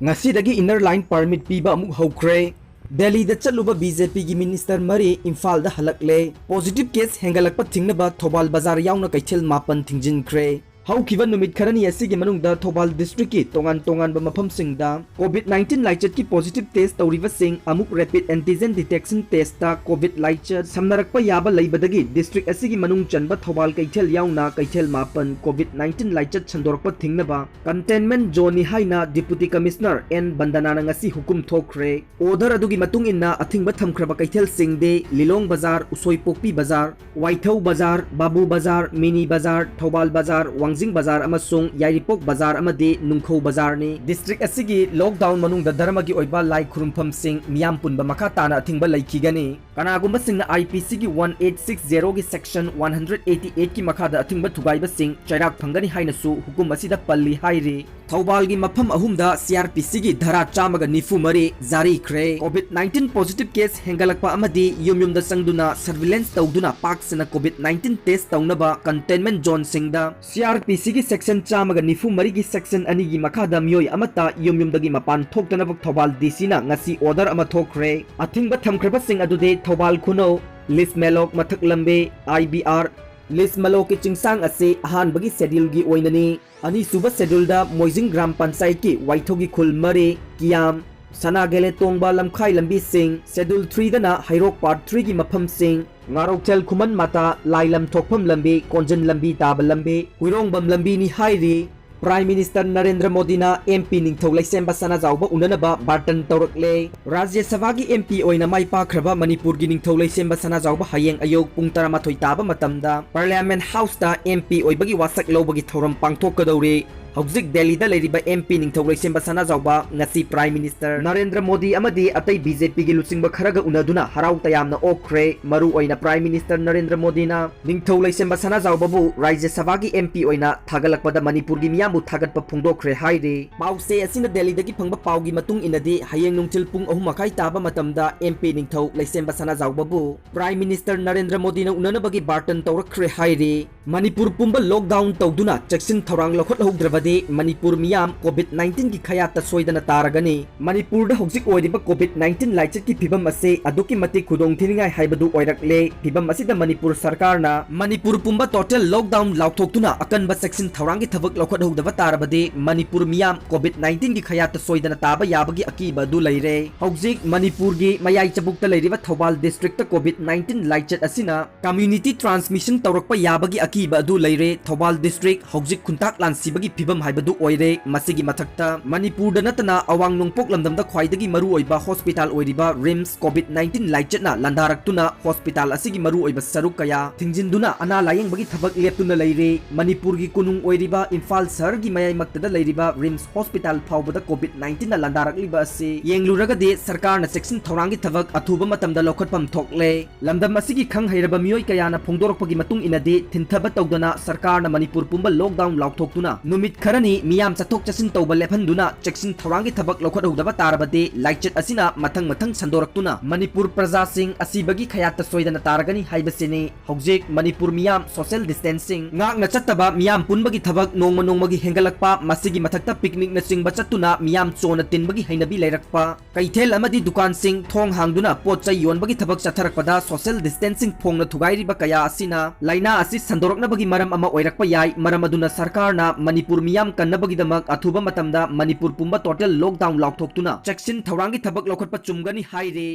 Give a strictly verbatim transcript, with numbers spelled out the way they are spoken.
ꯉꯁꯤꯗꯒꯤ Inner Line Permit ꯄꯤꯕ ꯑꯃꯨꯛ ꯍꯧꯈ꯭ꯔꯦ꯫ ꯗꯦꯜꯂꯤꯗ ꯆꯠꯂꯨꯕ BJPꯒꯤ minister ꯃꯔꯤ ꯏꯝꯐꯥꯜꯗ ꯍꯜꯂꯛꯂꯦ꯫ Positive case ꯍꯦꯟꯒꯠꯂꯛꯄ ꯊꯤꯡꯅꯕ ꯊꯧꯕꯥꯜ ꯕꯖꯥꯔ ꯌꯥꯎꯅ ꯀꯩꯊꯦꯜ ꯃꯥꯄꯟ ꯊꯤꯡꯖꯤꯟꯈ꯭ꯔꯦ꯫ ꯍꯧꯈꯤꯕ ꯅꯨꯃꯤꯠ ꯈꯔꯅꯤ ꯑꯁꯤꯒꯤ ꯃꯅꯨꯡꯗ ꯊꯧꯕꯥꯜ districtꯀꯤ ꯇꯣꯉꯥꯟ ꯇꯣꯉꯥꯟꯕ ꯃꯐꯝꯁꯤꯡꯗ COVID nineteen ꯂꯥꯏꯆꯠꯀꯤ positive test ꯇꯧꯔꯤꯕꯁꯤꯡ ꯑꯃꯨꯛ rapid antigen detection testꯇ COVID ꯂꯥꯏꯆꯠ ꯁꯝꯅꯔꯛꯄ ꯌꯥꯕ ꯂꯩꯕꯗꯒꯤ district ꯑꯁꯤꯒꯤ ꯃꯅꯨꯡ ꯆꯟꯕ ꯊꯧꯕꯥꯜ ꯀꯩꯊꯦꯜ ꯌꯥꯎꯅ ꯀꯩꯊꯦꯜ ꯃꯥꯄꯟ COVID nineteen ꯂꯥꯏꯆꯠ ꯁꯟꯗꯣꯔꯛꯄ ꯊꯤꯡꯅꯕ containment zoneꯅꯤ ꯍꯥꯏꯅ Deputy Commissioner N ꯕꯟꯗꯅꯥꯅ ꯉꯁꯤ ꯍꯨꯀꯨꯝ ꯊꯣꯛꯈ꯭ꯔꯦ꯫ Order ꯑꯗꯨꯒꯤ ꯃꯇꯨꯡ ꯏꯟꯅ ꯑꯊꯤꯡꯕ ꯊꯝꯈ꯭ꯔꯕ ꯀꯩꯊꯦꯜꯁꯤꯡꯗꯤ ꯂꯤꯂꯣꯡ ꯕꯖꯥꯔ, ꯎꯁꯣꯏꯄꯣꯛꯄꯤ ꯕꯖꯥꯔ, ꯋꯥꯏꯊꯧ ꯕꯖꯥꯔ, ꯕꯥꯕꯨ ꯕꯖꯥꯔ, ꯃꯤꯅꯤ ꯕꯖꯥꯔ, ꯊꯧꯕꯥꯜ ꯕꯖꯥꯔ, ꯋꯥꯡꯖꯤꯡ ꯕꯖꯥꯔ ꯑꯃꯁꯨꯡ ꯌꯥꯏꯔꯤꯄꯣꯛ ꯕꯖꯥꯔ ꯑꯃꯗꯤ ꯅꯨꯡꯈꯧ ꯕꯖꯥꯔꯅꯤ꯫ District ꯑꯁꯤꯒꯤ lockdown ꯃꯅꯨꯡꯗ ꯙꯔꯃꯒꯤ ꯑꯣꯏꯕ ꯂꯥꯏ ꯈꯨꯔꯨꯝꯐꯝꯁꯤꯡ ꯃꯤꯌꯥꯝ ꯄꯨꯟꯕ ꯃꯈꯥ ꯇꯥꯅ ꯑꯊꯤꯡꯕ ꯂꯩꯈꯤꯒꯅꯤ꯫ ꯀꯅꯥꯒꯨꯝꯕꯁꯤꯡꯅ IPCꯒꯤ one eight six zeroꯒꯤ section one hundred eighty eightꯀꯤ ꯃꯈꯥꯗ ꯑꯊꯤꯡꯕ ꯊꯨꯒꯥꯏꯕꯁꯤꯡ ꯆꯩꯔꯥꯛ ꯐꯪꯒꯅꯤ ꯍꯥꯏꯅꯁꯨ ꯍꯨꯀꯨꯝ ꯑꯁꯤꯗ ꯄꯜꯂꯤ ꯍꯥꯏꯔꯤ꯫ ꯊꯧꯕꯥꯜꯒꯤ ꯃꯐꯝ ꯑꯍꯨꯝꯗ CRPCꯒꯤ ꯙꯥꯔꯥ ꯆꯥꯝꯃꯒ ꯅꯤꯐꯨ ꯃꯔꯤ ꯖꯥꯔꯤꯈ꯭ꯔꯦ꯫ COVID nineteen positive case ꯍꯦꯟꯒꯠꯂꯛꯄ ꯑꯃꯗꯤ ꯌꯨꯝ ꯌꯨꯝꯗ ꯆꯪꯗꯨꯅ surveillance ꯇꯧꯗꯨꯅ ꯄꯥꯛ ꯁꯟꯅ COVID nineteen test ꯇꯧꯅꯕ containment zoneꯁꯤꯡꯗ CRPCꯒꯤ section ꯆꯥꯝꯃꯒ ꯅꯤꯐꯨ ꯃꯔꯤꯒꯤ section ꯑꯅꯤꯒꯤ ꯃꯈꯥꯗ ꯃꯤꯑꯣꯏ ꯑꯃꯠꯇ ꯌꯨꯝ ꯌꯨꯝꯗꯒꯤ ꯃꯄꯥꯟ ꯊꯣꯛꯇꯅꯕ ꯊꯧꯕꯥꯜ DCꯅ ꯉꯁꯤ order ꯑꯃ ꯊꯣꯛꯈ꯭ꯔꯦ꯫ ꯑꯊꯤꯡꯕ ꯊꯝꯈ꯭ꯔꯕꯁꯤꯡ ꯑꯗꯨꯗꯤ ꯊꯧꯕꯥꯜ ꯈꯨꯅꯧ, ꯂꯤꯁ ꯃꯦꯂꯣꯛ ꯃꯊꯛ ꯂꯝꯕꯤ, IBR, ꯂꯤꯁ ꯃꯦꯂꯣꯛꯀꯤ ꯆꯤꯡꯁꯥꯡ ꯑꯁꯤ ꯑꯍꯥꯟꯕꯒꯤ scheduleꯒꯤ ꯑꯣꯏꯅꯅꯤ꯫ ꯑꯅꯤꯁꯨꯕ scheduleꯗ ꯃꯣꯏꯖꯤꯡ ꯒ꯭ꯔꯥꯝ ꯄꯟꯆꯥꯌꯠꯀꯤ ꯋꯥꯏꯊꯧꯒꯤ ꯈꯨꯜ ꯃꯔꯤ, ꯀꯤꯌꯥꯝ, ꯁꯅꯥ ꯒꯦꯂꯦ ꯇꯣꯡꯕ ꯂꯝꯈꯥꯏ ꯂꯝꯕꯤꯁꯤꯡ, schedule threeꯗꯅ ꯍꯩꯔꯣꯛ part threeꯒꯤ ꯃꯐꯝꯁꯤꯡ, ꯉꯥꯔꯧꯊꯦꯜ ꯈꯨꯃꯟ ꯃꯥꯇꯥ, ꯂꯥꯏꯂꯝ ꯊꯣꯛꯐꯝ ꯂꯝꯕꯤ, ꯀꯣꯟꯖꯟ ꯂꯝꯕꯤ ꯇꯥꯕ ꯂꯝꯕꯤ, ꯍꯨꯏꯔꯣꯡꯕꯝ ꯂꯝꯕꯤꯅꯤ ꯍꯥꯏꯔꯤ꯫ Prime Minister ꯅꯔꯦꯟꯗ꯭ꯔ ꯃꯣꯗꯤꯅ MP ꯅꯤꯡꯊꯧ ꯂꯩꯁꯦꯝꯕ ꯁꯅꯥꯖꯥꯎꯕ ꯎꯅꯅꯕ ꯕꯥꯔꯇꯟ ꯇꯧꯔꯛꯂꯦ꯫ ꯔꯥꯖ꯭ꯌ ꯁꯚꯥꯒꯤ MP ꯑꯣꯏꯅ ꯃꯥꯏ ꯄꯥꯛꯈ꯭ꯔꯕ ꯃꯅꯤꯄꯨꯔꯒꯤ ꯅꯤꯡꯊꯧ ꯂꯩꯁꯦꯝꯕ ꯁꯅꯥꯖꯥꯎꯕ ꯍꯌꯦꯡ ꯑꯌꯨꯛ ꯄꯨꯡ ꯇꯔꯥꯃꯥꯊꯣꯏ ꯇꯥꯕ ꯃꯇꯝꯗ Parliament Houseꯇ MP ꯑꯣꯏꯕꯒꯤ ꯋꯥꯁꯛ ꯂꯧꯕꯒꯤ ꯊꯧꯔꯝ ꯄꯥꯡꯊꯣꯛꯀꯗꯧꯔꯤ꯫ ꯍꯧꯖꯤꯛ ꯗꯦꯜꯂꯤꯗ ꯂꯩꯔꯤꯕ MP ꯅꯤꯡꯊꯧ ꯂꯩꯁꯦꯝꯕ ꯁꯅꯥꯖꯥꯎꯕ ꯉꯁꯤ Prime Minister ꯅꯔꯦꯟꯗ꯭ꯔ ꯃꯣꯗꯤ ꯑꯃꯗꯤ ꯑꯇꯩ BJPꯒꯤ ꯂꯨꯆꯤꯡꯕ ꯈꯔꯒ ꯎꯅꯗꯨꯅ ꯍꯔꯥꯎ ꯇꯌꯥꯝꯅ ꯑꯣꯛꯈ꯭ꯔꯦ꯫ ꯃꯔꯨ ꯑꯣꯏꯅ Prime Minister ꯅꯔꯦꯟꯗ꯭ꯔ ꯃꯣꯗꯤꯅ ꯅꯤꯡꯊꯧ ꯂꯩꯁꯦꯝꯕ ꯁꯅꯥꯖꯥꯎꯕꯕꯨ ꯔꯥꯖ꯭ꯌ ꯁꯚꯥꯒꯤ MP ꯑꯣꯏꯅ ꯊꯥꯒꯠꯂꯛꯄꯗ ꯃꯅꯤꯄꯨꯔꯒꯤ ꯃꯤꯌꯥꯝꯕꯨ ꯊꯥꯒꯠꯄ ꯐꯣꯡꯗꯣꯛꯈ꯭ꯔꯦ ꯍꯥꯏꯔꯤ꯫ ꯄꯥꯎꯆꯦ ꯑꯁꯤꯅ ꯗꯦꯜꯂꯤꯗꯒꯤ ꯐꯪꯕ ꯄꯥꯎꯒꯤ ꯃꯇꯨꯡ ꯏꯟꯅꯗꯤ ꯍꯌꯦꯡ ꯅꯨꯡꯊꯤꯜ ꯄꯨꯡ ꯑꯍꯨꯝ ꯃꯈꯥꯏ ꯇꯥꯕ ꯃꯇꯝꯗ MP ꯅꯤꯡꯊꯧ ꯂꯩꯁꯦꯝꯕ ꯁꯅꯥꯖꯥꯎꯕꯕꯨ Prime Minister ꯅꯔꯦꯟꯗ꯭ꯔ ꯃꯣꯗꯤꯅ ꯎꯅꯅꯕꯒꯤ ꯕꯥꯔꯇꯟ ꯇꯧꯔꯛꯈ꯭ꯔꯦ ꯍꯥꯏꯔꯤ꯫ ꯃꯅꯤꯄꯨꯔ ꯄꯨꯝꯕ lockdown ꯇꯧꯗꯨꯅ ꯆꯦꯛꯁꯤꯟ ꯊꯧꯔꯥꯡ ꯂꯧꯈꯠꯍꯧꯗ꯭ꯔꯕꯗꯤ ꯃꯅꯤꯄꯨꯔ ꯃꯤꯌꯥꯝ COVID nineteen ꯒꯤ ꯈꯌꯥꯠꯇ ꯁꯣꯏꯗꯅ ꯇꯥꯔꯒꯅꯤ꯫ ꯃꯅꯤꯄꯨꯔꯗ ꯍꯧꯖꯤꯛ ꯑꯣꯏꯔꯤꯕ COVID nineteen ꯂꯥꯏꯆꯠꯀꯤ ꯐꯤꯕꯝ ꯑꯁꯤ ꯑꯗꯨꯛꯀꯤ ꯃꯇꯤꯛ ꯈꯨꯗꯣꯡꯊꯤꯅꯤꯡꯉꯥꯏ ꯍꯥꯏꯕꯗꯨ ꯑꯣꯏꯔꯛꯂꯦ꯫ ꯐꯤꯕꯝ ꯑꯁꯤꯗ ꯃꯅꯤꯄꯨꯔ ꯁꯔꯀꯥꯔꯅ ꯃꯅꯤꯄꯨꯔ ꯄꯨꯝꯕ total lockdown ꯂꯥꯎꯊꯣꯛꯇꯨꯅ ꯑꯀꯟꯕ ꯆꯦꯛꯁꯤꯟ ꯊꯧꯔꯥꯡꯒꯤ ꯊꯕꯛ ꯂꯧꯈꯠꯍꯧꯗꯕ ꯇꯥꯔꯕꯗꯤ ꯃꯅꯤꯄꯨꯔ ꯃꯤꯌꯥꯝ COVID nineteen ꯒꯤ ꯈꯌꯥꯠꯇ ꯁꯣꯏꯗꯅ ꯇꯥꯕ ꯌꯥꯕꯒꯤ ꯑꯀꯤꯕ ꯑꯗꯨ ꯂꯩꯔꯦ꯫ ꯍꯧꯖꯤꯛ ꯃꯅꯤꯄꯨꯔꯒꯤ ꯃꯌꯥꯏ ꯆꯕꯨꯛꯇ ꯂꯩꯔꯤꯕ ꯊꯧꯕꯥꯜ district ꯇ COVID nineteen ꯂꯥꯏꯆꯠ ꯑꯁꯤꯅ community transmission ꯇꯧꯔꯛꯄ ꯌꯥꯕꯒꯤ ꯑꯀꯤꯕ ꯑꯗꯨ ꯂꯩꯔꯦ꯫ ꯊꯧꯕꯥꯜ district ꯍꯧꯖꯤꯛ ꯈꯨꯟꯇꯥꯛ ꯂꯥꯟꯁꯤꯕꯒꯤ ꯐꯤꯕꯝ ꯍꯥꯏꯕꯗꯨ ꯑꯣꯏꯔꯦ꯫ ꯃꯁꯤꯒꯤ ꯃꯊꯛꯇ ꯃꯅꯤꯄꯨꯔꯗ ꯅꯠꯇꯅ ꯑꯋꯥꯡ ꯅꯣꯡꯄꯣꯛ ꯂꯝꯗꯝꯗ ꯈ꯭ꯋꯥꯏꯗꯒꯤ ꯃꯔꯨꯑꯣꯏꯕ hospital ꯑꯣꯏꯔꯤꯕ RIMS COVID nineteen ꯂꯥꯏꯆꯠꯅ ꯂꯥꯟꯗꯥꯔꯛꯇꯨꯅ hospital ꯑꯁꯤꯒꯤ ꯃꯔꯨꯑꯣꯏꯕ ꯁꯔꯨꯛ ꯀꯌꯥ ꯊꯤꯡꯖꯤꯟꯗꯨꯅ ꯑꯅꯥ ꯂꯥꯌꯦꯡꯕꯒꯤ ꯊꯕꯛ ꯂꯦꯞꯇꯨꯅ ꯂꯩꯔꯦ꯫ ꯃꯅꯤꯄꯨꯔꯒꯤ ꯀꯣꯅꯨꯡ ꯑꯣꯏꯔꯤꯕ ꯏꯝꯐꯥꯜ ꯁꯍꯔꯒꯤ ꯃꯌꯥꯏꯃꯛꯇꯗ ꯂꯩꯔꯤꯕ RIMS hospital ꯐꯥꯎꯕꯗ COVID nineteen ꯅ ꯂꯥꯟꯗꯥꯔꯛꯂꯤꯕ ꯑꯁꯤ ꯌꯦꯡꯂꯨꯔꯒꯗꯤ ꯁꯔꯀꯥꯔꯅ ꯆꯦꯛꯁꯤꯟ ꯊꯧꯔꯥꯡꯒꯤ ꯊꯕꯛ ꯑꯊꯨꯕ ꯃꯇꯝꯗ ꯂꯧꯈꯠꯐꯝ ꯊꯣꯛꯂꯦ꯫ ꯂꯝꯗꯝ ꯑꯁꯤꯒꯤ ꯈꯪ ꯍꯩꯔꯕ ꯃꯤꯑꯣꯏ ꯀꯌꯥꯅ ꯐꯣꯡꯗꯣꯔꯛꯄꯒꯤ ꯃꯇꯨꯡ ꯏꯟꯅꯗꯤ, ꯊꯤꯟꯊꯕ ꯇꯧꯗꯅ ꯁꯔꯀꯥꯔꯅ ꯃꯅꯤꯄꯨꯔ ꯄꯨꯝꯕ lockdown ꯂꯥꯎꯊꯣꯛꯇꯨꯅ ꯅꯨꯃꯤꯠ ꯈꯔꯅꯤ ꯃꯤꯌꯥꯝ ꯆꯠꯊꯣꯛ ꯆꯠꯁꯤꯟ ꯇꯧꯕ ꯂꯦꯞꯍꯟꯗꯨꯅ ꯆꯦꯛꯁꯤꯟ ꯊꯧꯔꯥꯡꯒꯤ ꯊꯕꯛ ꯂꯧꯈꯠꯍꯧꯗꯕ ꯇꯥꯔꯕꯗꯤ ꯂꯥꯏꯆꯠ ꯑꯁꯤꯅ ꯃꯊꯪ ꯃꯊꯪ ꯁꯟꯗꯣꯔꯛꯇꯨꯅ ꯃꯅꯤꯄꯨꯔ ꯄ꯭ꯔꯖꯥꯁꯤꯡ ꯑꯁꯤꯕꯒꯤ ꯈꯌꯥꯠꯇ ꯁꯣꯏꯗꯅ ꯇꯥꯔꯒꯅꯤ ꯍꯥꯏꯕꯁꯤꯅꯤ꯫ ꯍꯧꯖꯤꯛ ꯃꯅꯤꯄꯨꯔ ꯃꯤꯌꯥꯝ social distancing ꯉꯥꯛꯅ ꯆꯠꯇꯕ, ꯃꯤꯌꯥꯝ ꯄꯨꯟꯕꯒꯤ ꯊꯕꯛ ꯅꯣꯡꯃ ꯅꯣꯡꯃꯒꯤ ꯍꯦꯟꯒꯠꯂꯛꯄ, ꯃꯁꯤꯒꯤ ꯃꯊꯛꯇ picnic ꯅꯆꯤꯡꯕ ꯆꯠꯇꯨꯅ ꯃꯤꯌꯥꯝ ꯆꯣꯟꯅ ꯇꯤꯟꯕꯒꯤ ꯍꯩꯅꯕꯤ ꯂꯩꯔꯛꯄ, ꯀꯩꯊꯦꯜ ꯑꯃꯗꯤ ꯗꯨꯀꯥꯟꯁꯤꯡ ꯊꯣꯡ ꯍꯥꯡꯗꯨꯅ ꯄꯣꯠ ꯆꯩ ꯌꯣꯟꯕꯒꯤ ꯊꯕꯛ ꯆꯠꯊꯔꯛꯄꯗ social distancing ꯐꯣꯡꯅ ꯊꯨꯒꯥꯏꯔꯤꯕ ꯀꯌꯥ ꯑꯁꯤꯅ ꯂꯥꯏꯅꯥ ꯑꯁꯤ ꯁꯟꯗꯣꯔꯛꯅꯕꯒꯤ ꯃꯔꯝ ꯑꯃ ꯑꯣꯏꯔꯛꯄ ꯌꯥꯏ꯫ ꯃꯔꯝ ꯑꯗꯨꯅ ꯁꯔꯀꯥꯔꯅ ꯃꯅꯤꯄꯨꯔ ꯃꯤꯌꯥꯝ ꯀꯟꯅꯕꯒꯤꯗꯃꯛ ꯑꯊꯨꯕ ꯃꯇꯝꯗ ꯃꯅꯤꯄꯨꯔ ꯄꯨꯝꯕ total lockdown ꯂꯥꯎꯊꯣꯛꯇꯨꯅ ꯆꯦꯛꯁꯤꯟ ꯊꯧꯔꯥꯡꯒꯤ ꯊꯕꯛ ꯂꯧꯈꯠꯄ ꯆꯨꯝꯒꯅꯤ ꯍꯥꯏꯔꯤ꯫